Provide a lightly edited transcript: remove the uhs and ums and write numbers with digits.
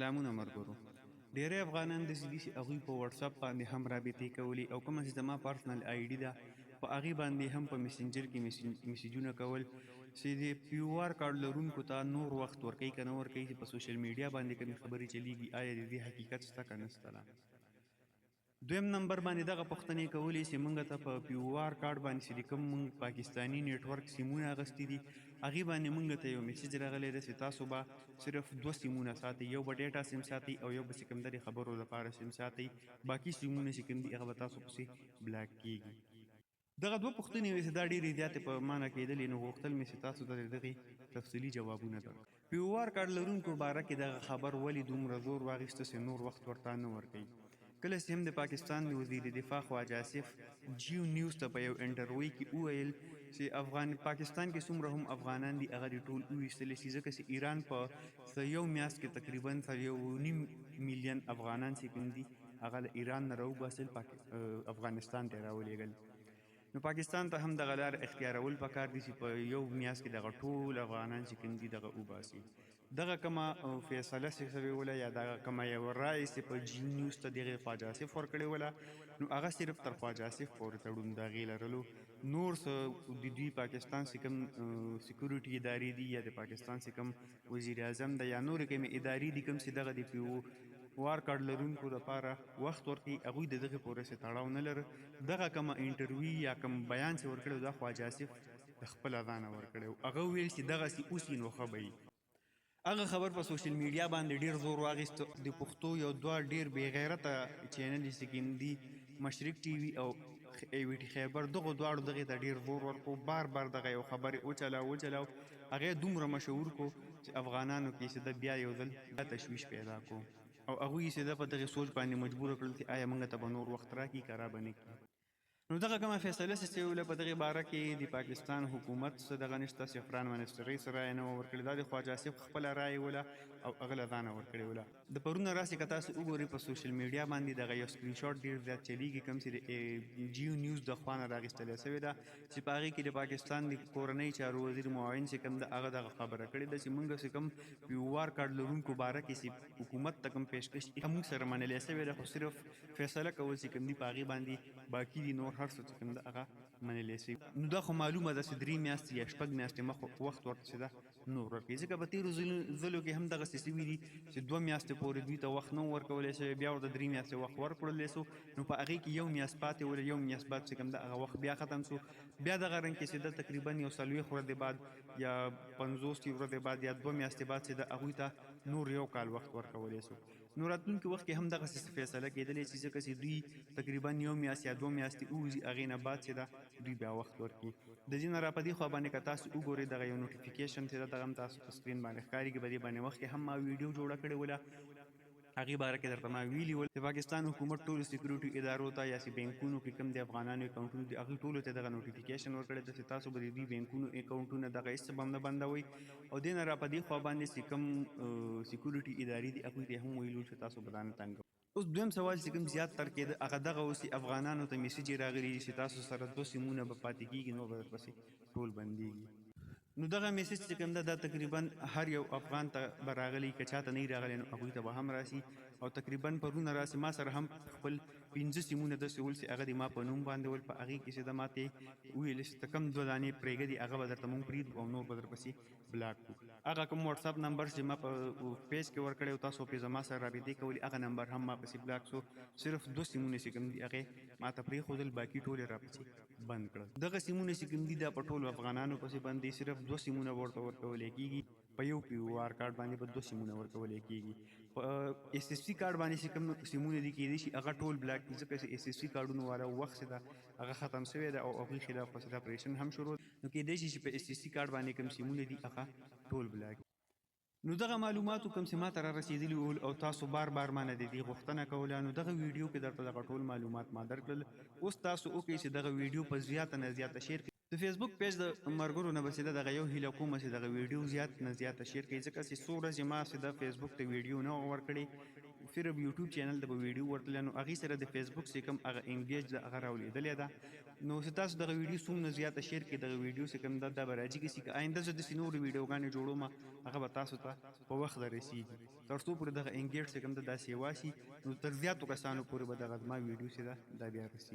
سلامونه مرګرو. ډیری افغانان داسې دي چې هغوی په وټساپ باندې هم رابطې کولې او کومه چې زما پرسنل آی ډي ده په هغې باندې هم په میسنجر کې میسجونه کول چې د پي او آر کارډ لرونکو ته نور وخت ورکوي که نه ورکوي، چې په سوشل میډیا باندې کومې خبرې چلیږي آیا د دې حقیقت شته که نشته ده. دویم نمبر باندې دغه پوښتنې کولې چې مونږ ته په پي او آر کارډ باندې چې د کوم مونږ پاکستاني نیټورک سیمونه اغستې دي هغې باندې مونږ ته یو میسج راغلی دی چې تاسو به صرف دوه سیمونه ساتئ، یو به ډیټا سیم ساتئ او یو به چې کوم د خبرو لپاره سیم ساتئ، باقي سیمونه چې کوم دي هغه به تاسو پسې بلاک کیږي. دغه دوه پوښتنې وې چې دا ډېرې زیاتې په معنی کېدلې، نو غوښتل مې چې تاسو ته د دغې تفصیلي جوابونه درکړم. پي او آر کارډ لرونکو باره کې دغه خبر ولې دومره زور واخیسته چې نور وخت ورته نه ورکوي؟ کله چې هم د پاکستان د وزیر دفاع خواجه آصف جیو نیوز ته په یو انټرویو کې وویل چې افغان پاکستان کې څومره هم افغانان دي هغه دې ټول وویستل شي، ځکه چې ایران په څه یو میاشت کې تقریبا څه 1.5 میلیون افغانان چې کوم دي هغه له ایران نه راوباسل، افغانستان ته یې راولېږل. نو پاکستان ته هم دغه لار اختیارول پکار دي چې په یو میاشت کې دغه ټول افغانان چې کوم دي دغه وباسي. دغه کومه فیصله چې شوې وله یا دغه کومه یوه رای چې په جیو نیوز ته دغې خواجه آصف ورکړې وله، نو هغه صرف تر خواجه آصف پورې تړون د هغې لرلو. نور څه د دوی پاکستان چې کوم سکیورټي ادارې دي یا د پاکستان چې کوم وزیر اعظم ده یا نورې کومې ادارې دي کوم چې دغه د پي او آر کارډ لرونکو دپاره وخت ورکوي، هغوی د دغې پورې څه تړاو نه لره. دغه کومه انټرویو یا کوم بیان چې ورکړی دا خواجه آصف د خپله ځانه ورکړی، هغه وویل چې دغسې اوسي نو ښه به وي. هغه خبر په سوشل میډیا باندې ډیر زور واغیست. د پښتو یو دوه ډیر بې غیرته چینل چې کوم دي، مشرق ټي وي او ای وي ټي خیبر، دغو دواړو دغې ته ډیر زور ورکو، بار بار دغه یو خبرې وچلاو وچلاو، هغه دومره مشهور کو چې افغانانو کې چې د بیا یو ځل دا تشویش پیدا کو او هغوی چې د په دغې سوچ باندې مجبور کړل چې آیا موږ ته به نور وخت راکړي که را به نه کړي. نو دغه کومه فیصله چې سوې وله په دغې باره کې د پاکستان حکومت څه دغه نشته، سفران منسټرۍ څه رایه نه وه ورکړې، دا د خواجه آصف خپله رایه وله او هغه له ځانه ورکړې وله. د پرونه راسې که تاسو وګورئ په سوشل میډیا باندې دغه یو سکرین شاټ ډیر زیات چلیږي کوم چې د جیو نیوز د خوا نه راغیستلی سوې ده چې په هغې کې د پاکستان د کورنۍ چارو وزیر معاون چې کوم ده هغه دغه خبره کړې ده چې موږ چې کوم پي او آر کارډ لرونکو باره کې چې حکومت ته کوم پیشکش موږ سره منلی سوې ده، خو صرف فیصله کول چې کوم دي په هغې باندې باقي دي، نور هر څه چې کوم ده هغه منلی سوي. نو دا خو معلومه ده چې 3 میاشتې یا 6 میاشتې مخ وخت ورته چې ده نور ورکوي، ځکه په تېرو ځلو کې هم دغسې سوي دي چې 2 میاشتې پورې دوی ته وخت نه ورکولی شوی، بیا ورته 3 میاشتې وخت ورکړلی سو، نو په هغې کې یو میاشت پاتې وله، یو میاشت بعد چې کوم ده هغه وخت بیا ختم سو. بیا دغه رنګ کې چې ده تقریبا یو 40 ورځې بعد یا 50 ورځې بعد یا 2 میاشتې بعد چې ده هغوی ته نور یو کال وخت ورکولی سو. نو راتلونکي وخت کې هم دغسې فیصله کېدلی شي، ځکه چې دوی تقریبا یو میاشت یا 2 میاشتې ووځي، هغې نه بعد چې ده دوی بیا وخت ورکړي. د دې نه را په دې خوا باندې که تاسو وګورئ دغه یو نوټیفیکیشن چې ده دغه هم تاسو په سکرین باندې ښکاري په دې باندې مخکې هم ما ویډیو جوړه کړې وله، هغې باره کې درته ما ویلي ول د پاکستان حکومت ټولو سکیورټي ادارو ته یا چې بینکونو کې کوم د افغانانو اکاونټونه دي هغوی ټولو ته دغه نوټیفیکیشن ورکړی ده چې تاسو به د دوی بینکونو اکاونټونه دغه هېڅ به هم نه بندوئ. او دې نه را په دې خوا باندې چې کوم سکیورټي ادارې دي هغوی ته هم ویلي چې تاسو به دا نه تنګوئ. اوس دویم سوال چې کوم زیات تر کېده هغه دغه اوس افغانانو ته میسج راغلي چې تاسو سره دوه سیمونه به پاتې کېږي، نور به درپسې ټول بندېږي. نو دغه میسج چې کوم ده دا تقریبا هر یو افغان ته به راغلی، که چاته نه راغلی نو هغوی ته به هم راسي. او تقریبا پرونه راسي ما سره هم خپل پنځه سیمونه داسې ول چې هغه د ما په نوم باندې ول، په هغې کې چې ده ماته وویل چې ته کوم دوه دانې پرېږدي هغه به درته مونږ پرېږدو او نور به درپسې بلاک کړو. هغه کوم واتساپ نمبر چې ما په پیج کې ورکړی او تاسو پرې زما سره رابطې کولې هغه نمبر هم ما پسې بلاک سو. صرف دوه سیمونه چې کوم دي هغې ما ته پرېښودل، باقي ټول یې راپسې بند کړل. دغه سیمونه چې کوم دي دا په ټولو افغانانو پسې بند دي، صرف دوه سیمونه ورته ورکولی کېږي. په یو پي او آر کارت باندې به دوه سیمونه ورکولی کېږي. په اس اس سي کارت باندې چې کوم سیمونه دي کېدای شي هغه ټول بلاک دي، ځکه چې اس اس سي کارتونو والا وخت چې ده هغه ختم شوی ده او هغوی خلاف خو اپریشن هم شروع، نو کېدای شي چې په اس اس سي کارت باندې کوم سیمونه دي هغه ټول بلاک. نو دغه معلوماتو کوم چې ما ته را رسېدلي ول او تاسو بار بار ما نه د دې غوښتنه کوله، نو دغه ویډیو کې درته دغه ټول معلومات ما درکړل. اوس تاسو وکړئ چې دغه ویډیو په زیاته نه زیاته شیر کړئ. د فیسبوک پیج د مرګرو نه به چې دغه یو هیله کوم چې دغه ویډیو زیات نه زیاته شیر کړئ، ځکه چې څو ورځې ما چې د فیسبوک ته ویډیو نه ورکړې. صرف یوټیوب چینل ته به ویډیو ورتله، نو هغې سره د فیسبوک چې کوم هغه انګیج ده هغه راولېدلی ده. نو چې تاسو دغه ویډیو څومره زیاته شیر کړئ، دغه ویډیو چې کوم ده دا به راجیګه سي. که آینده زه داسې نورې ویډیوګانې جوړوم، هغه به تاسو ته په وخت درسیږي. تر څو پورې دغه انګیج چې کوم ده دا سیوا سي، نو تر زیاتو کسانو پورې به دغه زما ویډیو چې ده دا بیا رسیږي.